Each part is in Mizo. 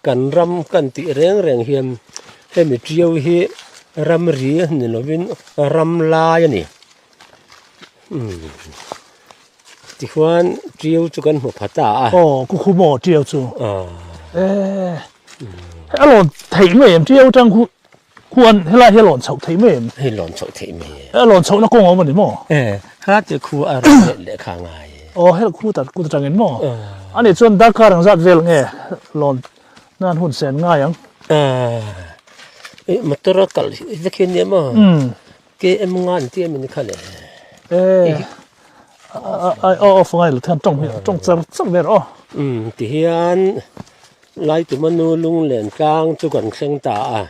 Kan ram kan tih reng reng hian hemi tiau hi ramri ni lovin ram lai a ni. Umm tichuan tiau chu kan hmu pha ta a. Aw ku khu maw tiau chu. Aw. A lawn theih mai em tiau tang khu khuan helai hi a lawn chhoh theih mai em? Hei lawn chhoh theih mai e. A lawn chhohna kawng a awm a ni maw? E, helai te khu a rawn let leh kha ngai e. Aw hel khu ta kut atangin maw? A nih chuan darkar ang zat vel nge lawn nan hun sen ngai ang? E, motor a kal vek hi ania maw? KM nga an ti a min kha le. E, aw aw fangai lo thian tawng hi tawng char char ber aw. Umm tihian Laituma nu lunglen tlang chu kan thleng ta a,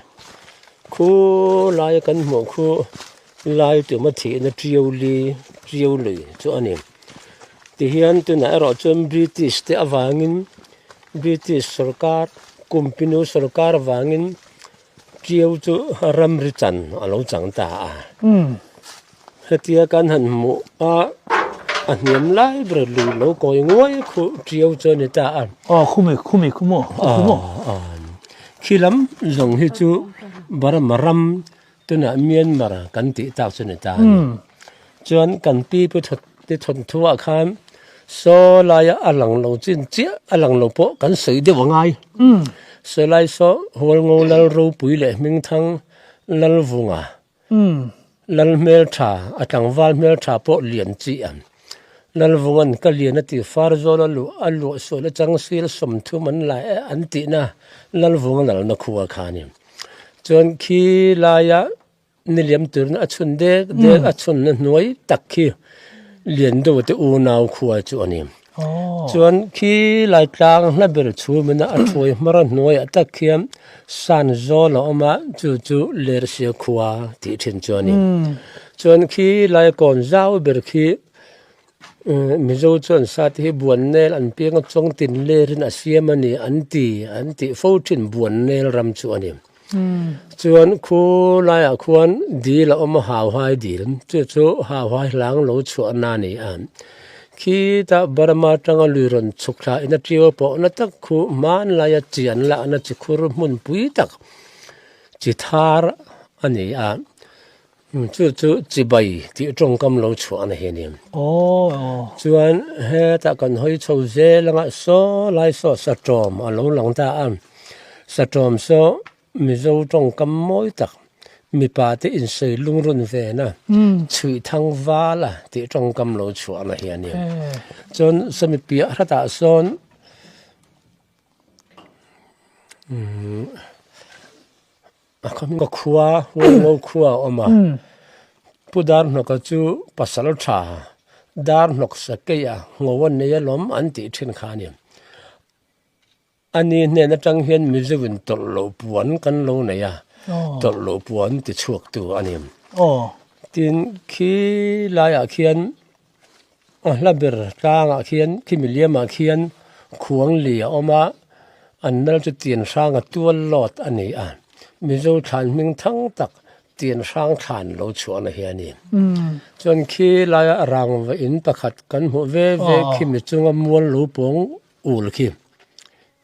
khu laia kan hmuh khu Laituma thihna Ṭiau li, Ṭiau lui chu a ni. Tihian tunah erawh chuan British te avangin British sorkar, Kumpinu sorkar avangin Ṭiau chu ramri chan a lo chang ta a. Hetia kan han hmuh a, a hniam lai ber lui lo kawi nguai khu Ṭiau chu a ni ta a. Aw khumi khumi khu maw khu maw. Khi lam zawng hi chu Burma ram tunah Myanmar kan tih tak chu a ni ta a ni. Chuan kan pi pu te thawnthuah khan saw laia a lang lo chin chiah a lang lo pawh kan sawi deuh a ngai. Saw lai saw Hualngo Lal ropui leh Hmingthang Lalvunga Lal hmeltha a tlangval hmeltha pawh lian chi a. Lalvunga'n ka lian a ti far zawl a luh a luah sual a chang sil 30 an lai an tihna Lalvunga lalna khua kha a ni. Chuan khi laia Niliam turin a chhun dek dek a chhunna hnuai tak khi Liandote te unau khua chu a ni. Chuan khi lai tlang hla ber chhumina a thuai hmar a hnuaiah tak khian san zawl a awm a, chu chu Lersia khua tih thin chu a ni. Chuan khi lai kawn zau ber khi Mizo chuan sa te hi Buannel an piang a chawng tin lerin a siam a ni an ti an tih fo thin Buannel ram chu a ni. Chuan khu laiah khuan dil a awm a hauhai dil chu chu hauhai hlang lo chhuahna a ni a. Khitah Burma atanga lui rawn chhuk thla in a ṭiau pawh na tak khu hmanlaia chi an lahna chi khur hmunpui tak chi thar a ni a. Chu chu chibai tih tawngkam lo chhuah na hi a ni. Chuan hetah kan hawi chho zel anga saw lai saw satawm a lo lang ta a, satawm saw Mizo tawngkam mawi tak mipa te insawi lungrun vena chhuih thang val a tih tawngkam lo chhuah na hi a ni. Chuan sawmi piah hratah sawn A ka khua Hualngo khua a awm a, Pu Darhnawka chu pasal tha Darhnawk Sakeia ngo a nei alawm an tih thin kha a ni. Ani hnen atang hian Mizoin tawlh loh puan kan lo nei a, tawlh loh puan ti chhuaktu a ni. Tin, khi laiah khian A hla ber tlangah khian khi miliamah khian khuang li a awm a, an nal chu tian hranga tual lawt a ni a, Mizo thlan hming thang tak tian hrang thlan lo chhuahna hi a ni. Chuan khi laia rangva in pakhat kan hmuh ve ve khi mi chunga mual lo pawng ul khi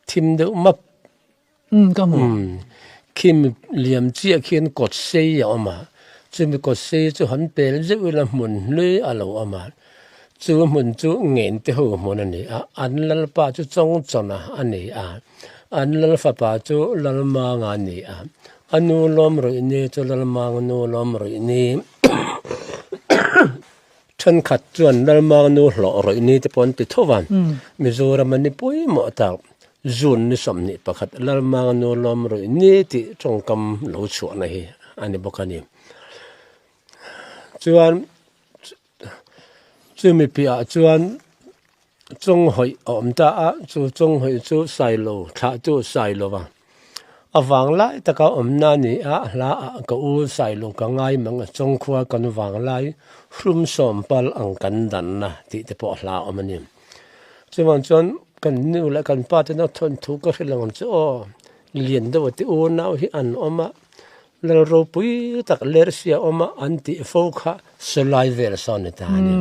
thim deuh map. Umm ka hmu. Khi mi liam chiah khian kawt sei a awm a, chumi kawt sei chu han pel zeuh ila hmun hlui a lo awm a, chu hmun chu ngen te ho hmun a ni a, an lalpa chu Chawngchawna a ni a, an lalfapa chu Lalmanga a ni a, a nu lawm rawih ni chu Lalmanga nu lawm rawih ni. Thenkhat chuan Lalmang nu hlawh rawih ni te pawh an ti tho va, Mizoram a ni pawimawh tak, June ni 21 Lalmang nu lawm rawih ni tih tawngkam lo chhuahna hi a ni bawk a ni. Chuan chumi piahah chuan Chawnghawih a awm ta a, chu Chawnghawih chu Sailo thlahtu Sailova a vang lai taka awmna a ni a, hla ah ka u Sailo ka ngai mang a, Chawngkhua kan vang lai hrum sawm pal ang kan danna tih te pawh hla a awm a ni. Chuvang chuan kan nu leh kan pa tena thawnthu ka hrilh ang chu aw, lian deuh a ti unau hi an awm a, Lal ropui tak Lersia awm a an tih fo kha sawlai vel sawn ni ta a ni.